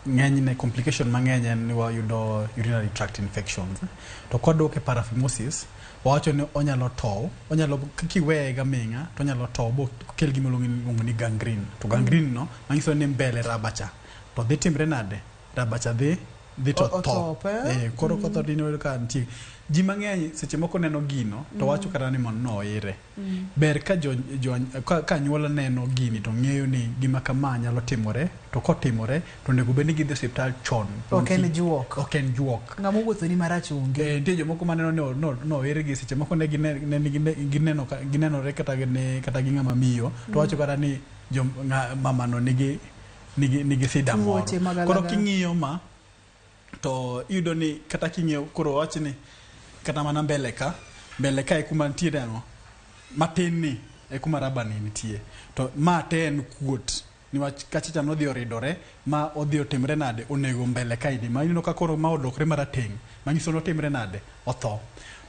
ng'enyne complication mang'eny en ni wayudo urinary tract infections. To kwadok e paraphimosis, wawacho ni onyalo tow, onyalo kiweye gaming'a to onyalo tow bokel gima iluongo ni gangrene. To gangrene no manyiso ni mbele raba cha to dhi timre nade? Raba cha dhi to tho. Otop, eh? Eh, koro kotho to ineno ka nitie ji mang'eny seche moko neno gino to wacho kata ni mondo noire. Ber ka jo, jo, ka anyuola neno gini to ng'eyo ni gima kama nyalo timore to kotimore to onego bed ni gidhi osiptal chon. Ok en juok. Ok en juok. Ng'ama owuothoni marach onge. Eh, nitie jomoko maneno ni noirgi seche moko ne gineno ginenore kata gi ng'ama miyo to wacho kata ni mamano nigi sida moro. Koro king'iyo ma to iyudo ni kata king'iyo koro wach ni kata mana mbele ka e kuma nitiere ang'o matin ni e kuma raba ni nitie to ma te en kuot niwach kacha cha nodhi oridore ma odhi otimre nade onego mbele kaendi ma ineno ka koro ma odokre marateng' manyiso ni otimre nade otho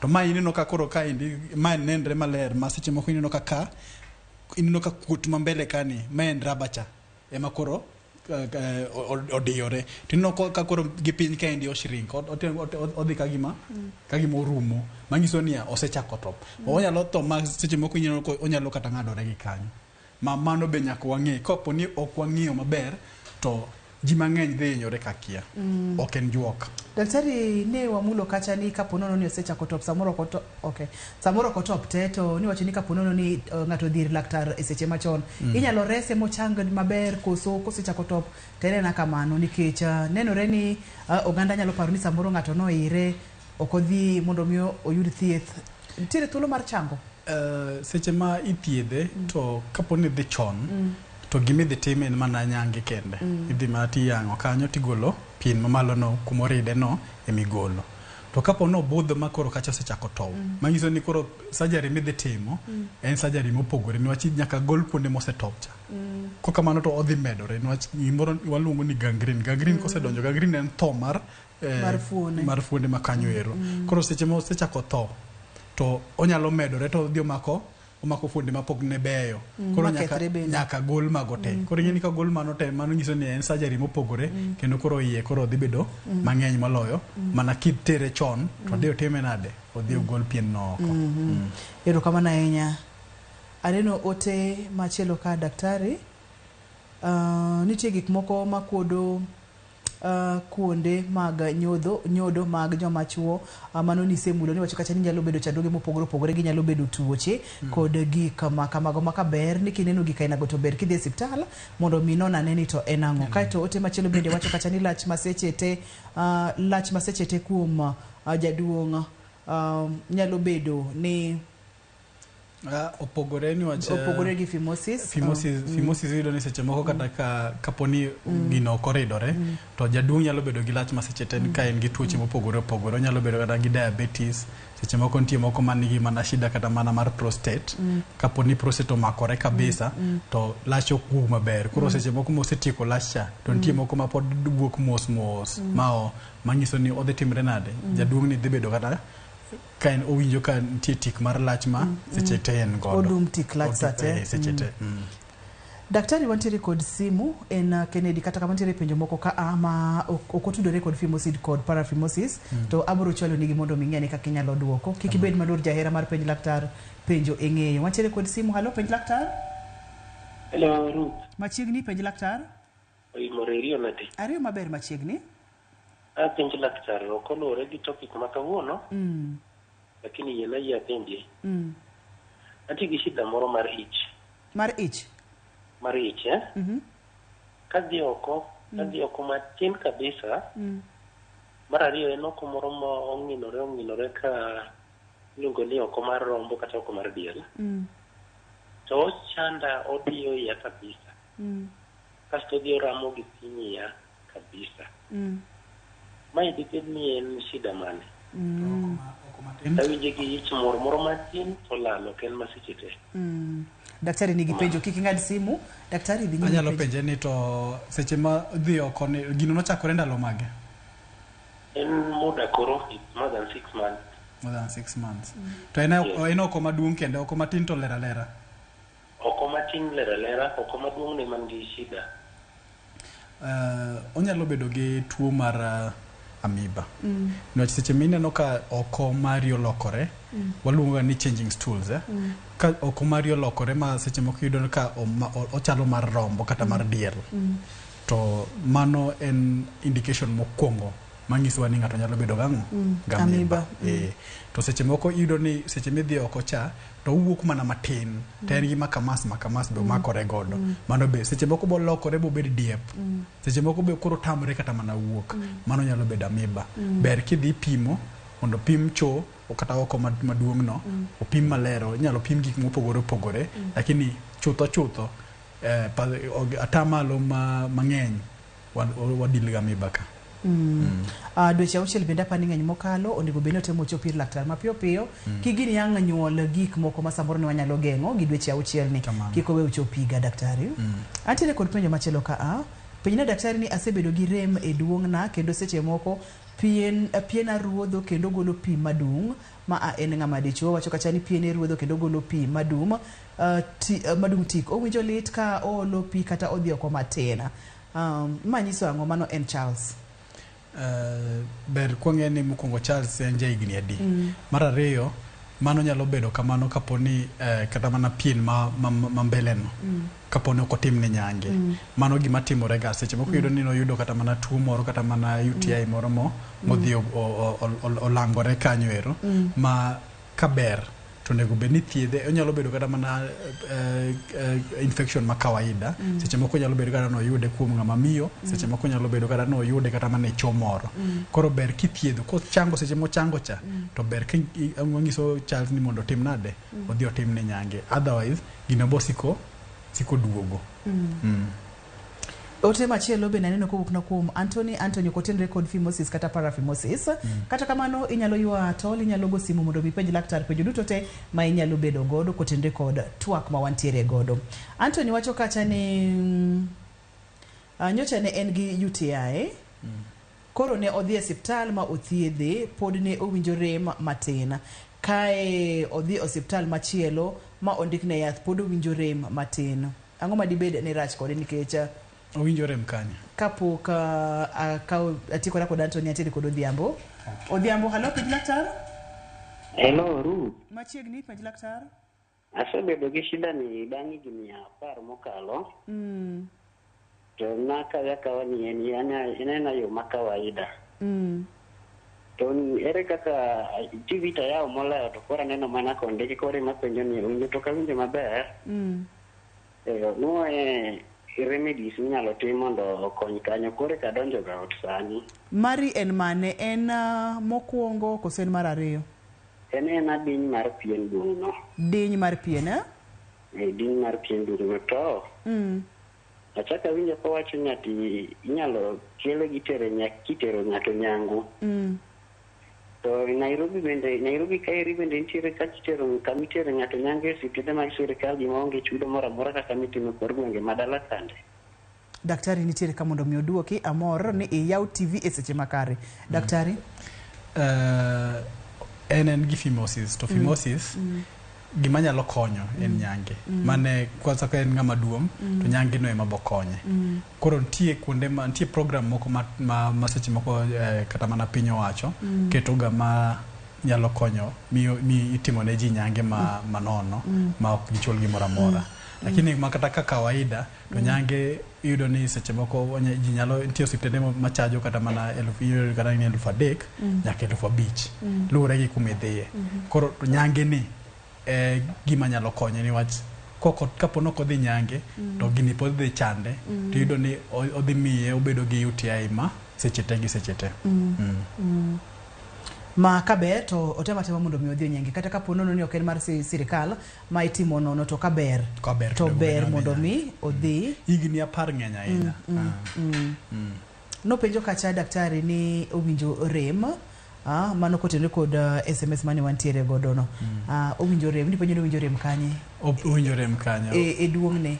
to ma ineno ka koro kaendi ma nenre maler ma seche moko ineno ka ineno ka kuot ma mbele kani ma en raba cha ema koro odiyore to ineno ka koro gi piny kaendi oshrink odhi ka gima orumo manyiso ni osechako top. Onyalo tho ma seche moko ineno onyalo kata ng'adore gi kanyo ma mano be nyaka wang'e kapo ni ok wang'iyo maber to ji mang'eny dhi hinyore ka kia. Ok en juok. Daktari ne wamulo kacha ni kapo nono ni osechako top samoro ok okay. Samoro ok otop te to niwacho ni kapo nono ni ng'ato odhi ir laktar e seche machon. Inyalo rese mochang maber koso kosechako top to en ena kamano nikech nenore ni oganda nyalo paro ni samoro ng'ato noire ok odhi mondo mi oyud thieth. Nitiere thuolo mar chango? Seche ma ithiedhe to kapo ni dhi chon to gima idhi tim en mana nyange kende. Idhi mana tiyang'o kanyo tigolo pien mamalo no kumoride no emigolo. To kapo ni obudho ma koro kacha osechako tow, manyiso ni koro surgery midhi timo en surgery mopogore niwach nyaka gol kuonde mosetop cha. Kokamano to odhi medore niwach gimoro waluongo ni gangrene. Gangrene kosedonjo, gangrene en tho mar mar fuonde ma kanyo ero. Koro seche ma osechako tho to onyalo medore to odhi omako fuonde mapok ne beyo. Koro nyaka gol mago te. Koro ing'e ni ka gol mano te mano nyiso ni en surgery mopogore kendo koro iye koro dhi bedo mang'eny moloyo mana kitere chon to odhi otime nade odhi ogol pien no oko. Erokamano ahinya. Aneno ote machielo ka daktari. Nitie gik moko makuodo kuonde mag nyodo mag joma chuo mano nisemulo ni wacho kacha ni nyalo bedo chandruoge mopogore opogore ginyalo bedo tuoche kod gik ma kamago ma kaber ni kineno gik ainago to ber kidhi e osiptal mondo mi non ane ni to en ang'o. Kaeto ote machielo bende wacho kacha ni lach ma seche te kuom jaduong' nyalo bedo ni opogore niwach opogore gi phimosis. Phimosis iyudo ni seche moko kata kapo ni gino ok oridore to jaduong' nyalo bedo gi lach ma seche te ka en gi tuoche mopogore opogore. Onyalo bedo kata gi diabetes, seche moko nitie moko man gi mana shida kata mana mar prostate. Kapo ni prostate omakore kabisa to lach ok wuog maber. Koro seche moko mosetieko lach cha to nitie moko ma pod wuok mos mos manyiso ni odhi timre nade jaduong' ni dhi bedo kata ka en owinjo ka nitie tik mar lach ma seche te en godo. Odum tik lach sate. Seche te. Daktari wantiere kod simu en Kennedy kata kama nitiere penjo moko ka ma ok otudore kod phimosis kod paraphimosis to abiro chwalo nigi mondo mi ng'e kaka inyalo duoko. Kik ibed maluor jahera mar penj laktar penjo e ng'eyo. Wantiere kod simu. Halo penj laktar. Hello Ruth. Machiegni penj laktar. Oimore iriyo nade? Ariyo maber machiegni. Apenj laktar ok oluwore gi topic ma kawuono. Lakini yiena yie apenje. Antie gi shida moro mar ich. Mar ich? Mar ich, eh? Kadhi oko matin kabisa. Mar ariyo en oko moro ma ong'inore ka iluongo ni oko mar rombo kata oko mar diel. To ochanda odiyo iya kabisa. Kasto odhi oramo gi piny iya kabisa. Mae dibed ni en shida mane? Awinje gi ich mor moro matin to lal ok en maseche te. Daktari nigi penjo, kik ing'ad simu. Daktari dhi nyime Anyalo penjo. penje ni to seche ma dhi oko ni gino nochakore ndalo mage? En muda koro it's more than 6 months. More than 6 months. To en en oko maduong' kende, oko matin to ler alera. Oko matin ler alera, oko maduong' ne man gi shida. Onyalo bedo gi tuo mar amoeba. Niwach seche mineno ka oko mari olokore, waluongo ga ni changing stools, eh? Ka oko mari olokore ma seche moko iyudo ka ochalo mar rombo kata mar diel. To mano en indication mokwongo manyisowa ni ng'ato nyalo bedo gang'o? Gi Amoeba. Eh. To seche moko iyudo ni seche midhi oko cha to owuok mana matin to en gi makamas makamas be omakore godo. Mano be seche moko bolokore bobed diep. Seche moko be koro tamre kata mana wuok. Mano nyalo bedo amoeba. Ber kidhi pimo mondo pim cho kata oko maduong' no, opim maler, inyalo pim gik mopogore opogore, lakini chutho chutho atamalo mang'eny wadil gi amoeba ka. Dweche auchiel bende apani ng'eny mokalo, onego bed ni otemo chop ir laktar mapiyo piyo. Kik gini ang' nyuol gik moko ma samoro ne wanyalo geng'o gi dweche auchiel ni. Kik owe ochop higa daktari. Antiere kod penjo machielo ka a. Penjna daktari ni asebedo gi rem e duong'na kendo seche moko piena ruodho kendo golo pi madung' ma a en ng'ama dichuo. Wacho kacha ni piene ruodho kendo golo pi madum, madung' tik. Owinjo lit ka oolo pi kata odhi oko matin. Ma nyiso ang'o? Mano en Charles. Ber kwang'e ni mokwongo Charles en jahigni adi. Mar ariyo, mano nyalo bedo kamano kapo ni kata mana pien ma mbele no kapo ni ok otimne nyange. Mano gima timore ga seche moko iyudo ni noyudo kata mana tuo moro kata mana UTI moro modhi olangore kanyo ero ma kaber to onego bed ni thiedhe. Onyalo bedo kata mana infection ma kawaida. Seche moko nyalo bedo kata noyude kuom ng'ama miyo, seche moko nyalo bedo kata noyude kata mana e cho moro. Koro ber kithiedho kochango seche mochango cha to ber ka wanyiso Charles ni mondo otim nade, odhi otimne nyange, otherwise gino bo siko siko duogo. Ote machielo bende aneno kowuok na kuom Anthony. Anthony ok otenre kod phimosis kata paraphimosis. Kata kamano inyalo ywa tol, inyalo go simu mondo mi penj laktar penjo duto te ma inyalo bedo godo kotenre kod twak ma wantiere godo. Anthony wacho kacha ni nyocha ne en gi UTI. Koro ne odhi e osiptal ma othiedhe, pod ne owinjo rem matin. Kae odhi e osiptal machielo ma ondikne yath, pod owinjo rem matin. Ang'o ma dibed ni rach kode nikech Owinjo rem kanye? Kapok akawo atiekora kod Anthony, antiere kod Odhiambo. Odhiambo, halo, penj laktar. Hello, Ruth. Machiegni, penj laktar. Asebedo gi shida ni bang' higni 10 mokalo. To nakawe akawa ni en en yo ma kawaida. To ere kaka TV to yawo moloyo to koro aneno mana kondiki koro ema penjo ni winjo to ok awinjo maber. Nuoye remedies minyalo tim mondo okony kanyo koro eka adonjo ga ot sani. Mari en mane? En mokwongo koso en mar ariyo? En ena diny mar pien duong' no. Diny mar pien, eh? Eh, diny mar pien duong' no to achako awinjo kowacho ni ati inyalo kele gi tere kitero ng'ato nyangu. To Nairobi bende, Nairobi kaeri bende nitiere kaka itero kama itere ng'ato nyangu e osiptende mag sirikal gima onge chudo moro amora kaka mitimo e kor gwenge ma dala kande. Daktari nitiere ka mondo mi oduoki. Amor ni iyaw TV e seche makare. Daktari? En gi phimosis to phimosis gima nyalo konyo en nyange. Mane kwanza ka en ng'ama duong' to nyange no ema bokonye. Koro nitie kuonde ma nitie program moko ma seche moko kata mana piny owacho keto ga ma nyalo konyo miyo mi itimo ne ji nyange ma manono ma ok gichul gimoro amora. Lakini ma kata ka kawaida to nyange iyudo ni seche moko ji nyalo nitie osiptende machajo kata mana 1000, iyudo kata ni 3000 nyaka 5000 luwore gi kuma idhiye. Koro nyange ni gima nyalo konye niwach kapo ni ok odhi nyange to gini pod dhi chande to iyudo ni odhi miye obedo gi UTI ma seche te gi seche te. Ma kaber to otem atema mondo mi odhi onyange kata kapo nono ni ok en mar sirikal ma itimo nono to kaber Kaber to onego ber bed ni mondo odhi mi odhi. Higni 10 ng'eny ahinya. Nopenjo kacha daktari ni owinjo rem, mano kotenore kod SMS mane wantiere godo no. Owinjo rem, nipenjo ni owinjo rem kanye? Owinjo rem kanyo. E duong'ne.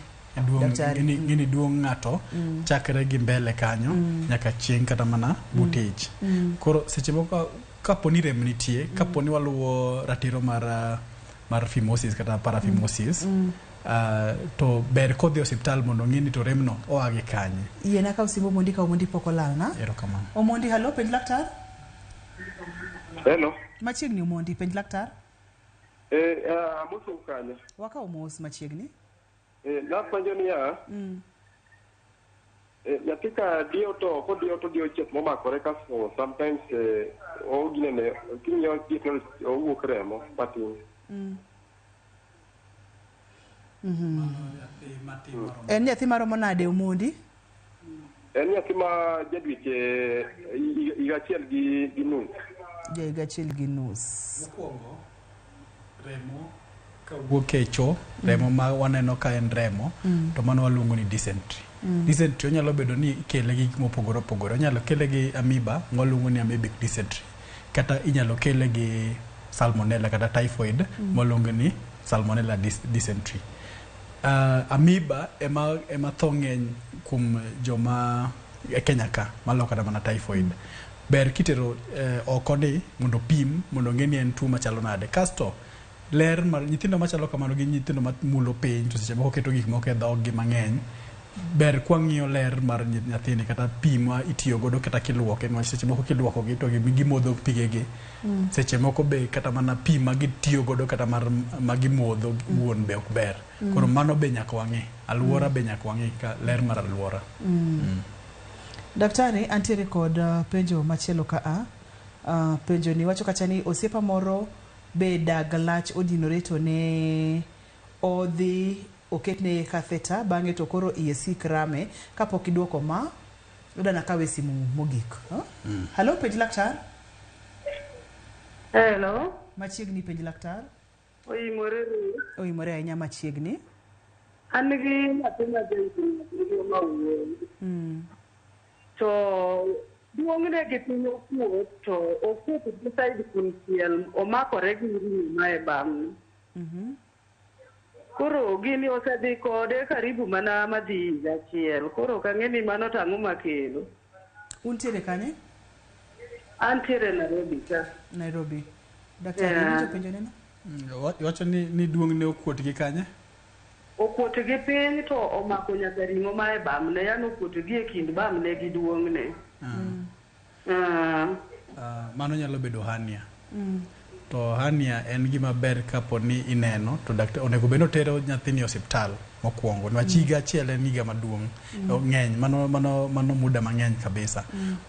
Daktari. Ng'eni duong' ng'ato chakre gi mbele kanyo nyaka chieng' kata mana but ich. Koro seche moko kapo ni rem nitie, kapo ni waluwo ratiro mar phimosis kata paraphimosis, to ber kodhi e osiptal mondo ong'e ni to remno oa gi kanye. Yiena kaw simb Omondi ka Omondi pok olalna. Erokamano. Omondi, halo, penj laktar. Hello. Machiegni Omondi, penj laktar. Amoso kanyo. Wakawo mos machiegni. Napenjo niya, nyathi ka diyo to kodiyo to diyo chieth momakore kasto sometimes oginene king'iyo chieth no owuok remo matin. En nyathi maromo nade Omondi? En nyathi ma jadweche higa achiel gi nus. Ja higa achiel gi nus. Mokwongo, remo kawuok e cho, remo ma waneno ka en remo, to mano waluongo ni dysentery. Dysentery onyalo bedo ni ikele gi gik mopogore opogore. Onyalo kele gi amoeba, mwaluongo ni amoebic dysentery. Kata inyalo kele gi salmonella kata typhoid, mwaluongo ni salmonella dysentery. Amoeba ema tho ng'eny kuom joma e Kenya ka, maloyo kata mana typhoid. Ber kitero oko ni mondo pim, mondo ong'e ni en tuo machalo nade. Kasto, ler mar nyithindo machalo kamano gin nyithindo mamulo piny to seche moko keto gik moko e dhoggi mang'eny. Ber kwang'iyo ler mar nyathini kata pi ma itiyo godo kata kiluoke, niwach seche moko kiluokogi to gimodho pigegi. Seche moko be kata mana pi ma gitiyo godo kata mar ma gimodho wuon be ok ber. Koro mano be nyaka wang'i. Aluora be nyaka wang'i ka ler mar aluora. Daktari, antiere kod penjo machielo ka a. Penjo ni wacho kacha ni osiepa moro be dag lach odinore to ne odhi oketne catheter bang'e to koro iye sik rame kapok iduoko ma udana kawe simu mogik. Halo, penj laktar. Hello. Machiegni penj laktar. Oimore. Oimore ahinya machiegni. An gi nyathi ma jahigni ma wuoyi. To duong'ne gi piny okuot to okuot gi side kunchiel omakore gi ring'o ma e bamne. Koro gini osedhi kode karibu mana madhi higa achiel. Koro ok ang'e ni mano to ang'o makelo. Untiere kanye? Antiere Nairobi ka. Nairobi. Daktari, iwinjo penjo neno? Iwacho ni duong'ne okuot gi kanye? Okuot gi piny to omako nyaka ring'o ma e bamne, yani okuot gi e kind bamne gi duong'ne. Mano nyalo bedo hernia. To hernia en gima ber kapo ni ineno to daktari onego bed ni otero nyathini e osiptal mokwongo. Niwach higa achiel en higa maduong'. Ng'eny, mano muda mang'eny kabisa.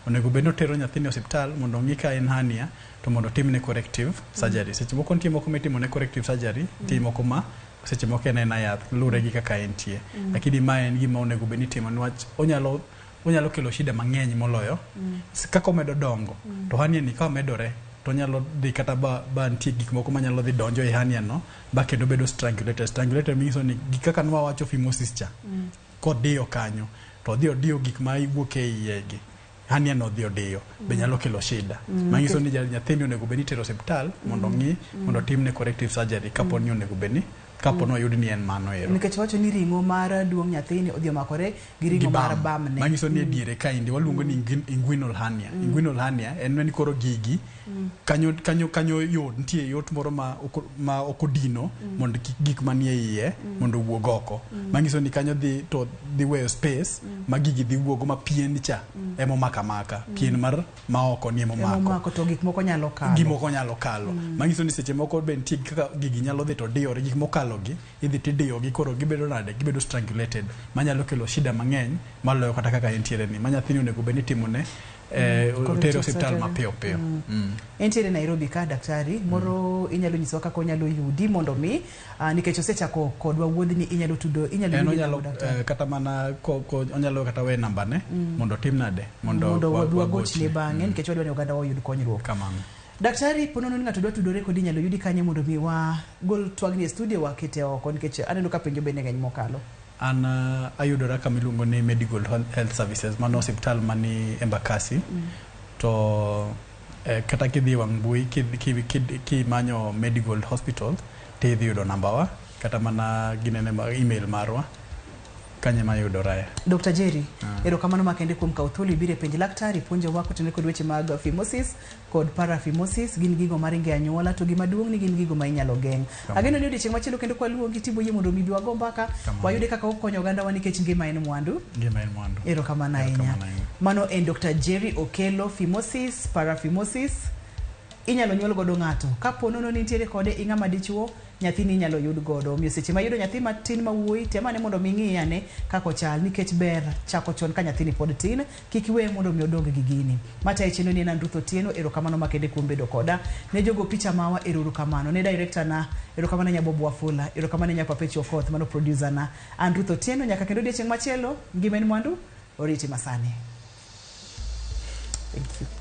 Onego bed ni otero nyathini e osiptal mondo ong'i ka en hernia to mondo otimne corrective surgery. Seche moko nitie moko mitimo ne corrective surgery, nitie moko ma seche moko en ena yath, luwore gi kaka entie. Lakini mae en gima onego bed ni itimo niwach onyalo kelo shida mang'eny moloyo. Kaka omedo dongo, to hernia ni ka omedore to onyalo dhi kata ba nitie gik moko manyalo dhi donjo e hernia no ba kendo bedo strangulated. Strangulated manyiso ni gik kaka nwawacho phimosis cha, kodiyo kanyo to odhi odiyo gik ma wuok e iye gi. Hernia no odhi odiyo be nyalo kelo shida. Manyiso ni nyathini onego bed ni itero osiptal mondo ong'i, mondo otimne corrective surgery kapo ni onego bed ni kapo ni oyud ni en mano ero. Nikech wacho ni ring'o mar duong' nyathini odhi omakore gi ring'o mar bamne. Manyiso ni e diere kaendi waluongo ni inguinal hernia. Inguinal hernia en ni koro gigi kanyo yot, nitie yot moro ma ok odino mondo kik gik manie iye mondo owuog oko. Manyiso ni kanyo dhi to dhi weyo space ma gigi dhi wuogo ma pien cha ema omako amaka. Pien mar ma oko ni ema omako. Ema omako to gik moko nyalo kalo. Gik moko nyalo kalo. Manyiso ni seche moko be nitie kaka gigi nyalo dhi to diyore, gik mokalo gi idhi tidiyo gi koro gibedo nade, gibedo strangulated manyalo kelo shida mang'eny maloyo kata kaka entiere ni. Ma nyathini onego bed ni itimone otere osiptal mapiyo piyo. Entiere Nairobi ka daktari, moro inyalo nyisowa kaka onyalo yudi mondo mi nikech osechako kodwa wuodhni inyalo tudo, inyalo yudi onyalo kata mana onyalo kata we nambane mondo otim nade mondo wagochne bang'e nikech wadwa ni oganda oyud konyruok. Kamano. Daktari, ponono ni ng'ato dwa tudore kodi inyalo yudi kanye mondo mi wagol twagni e studio wakete oko nikech aneno ka penjo bende ng'eny mokalo. An ayudora kama iluongo ni Medical Health Services, mano osiptal mani Embakasi. To kata kidhi e wang' mbui kimanyo Medical Hospital tidhi yudo namba wa kata mana ginene ma email marwa kanyo ema yudore. Dr. Jerry, erokamano makende kuom kawo thuolo ibiro e penj laktar ipuonjowa kotenore kod weche mag phimosis kod paraphimosis gin gigo maringo e anyuola to gima duong' ni gin gigo ma inyalo geng'. Ageno ni odiochieng' machielo kendo kwaluongi tibo yie mondo mi bi wago mbaka wayude kaka okonyo ogandawa nikech ngima en mwandu. Ngima en mwandu. Erokamano ahinya. Mano en Dr. Jerry Okello, phimosis, paraphimosis inyalo nyuol godo ng'ato. Kapo nono ni nitiere kode ing'ama dichuo, nyathini inyalo yud godo. Omiyo seche ma iyudo nyathi matin ma wuoyi, tem ane mondo mi ing'i ane kaka ochal nikech ber chako chon ka nyathini pod tin, kik iweye mondo mi odong gi gini. Matayo chenro ni en an Ruth Otieno, erokamano makende kuom bedo koda. Ne jogo picha mawa, ero uru kamano. Ne director na, erokamano nya Bob Wafula, erokamano nya Papechi Okoth, mano producer na. An Ruth Otieno, nyaka kendo odiochieng' machielo, ngima en mwandu, oriti masani. Thank you.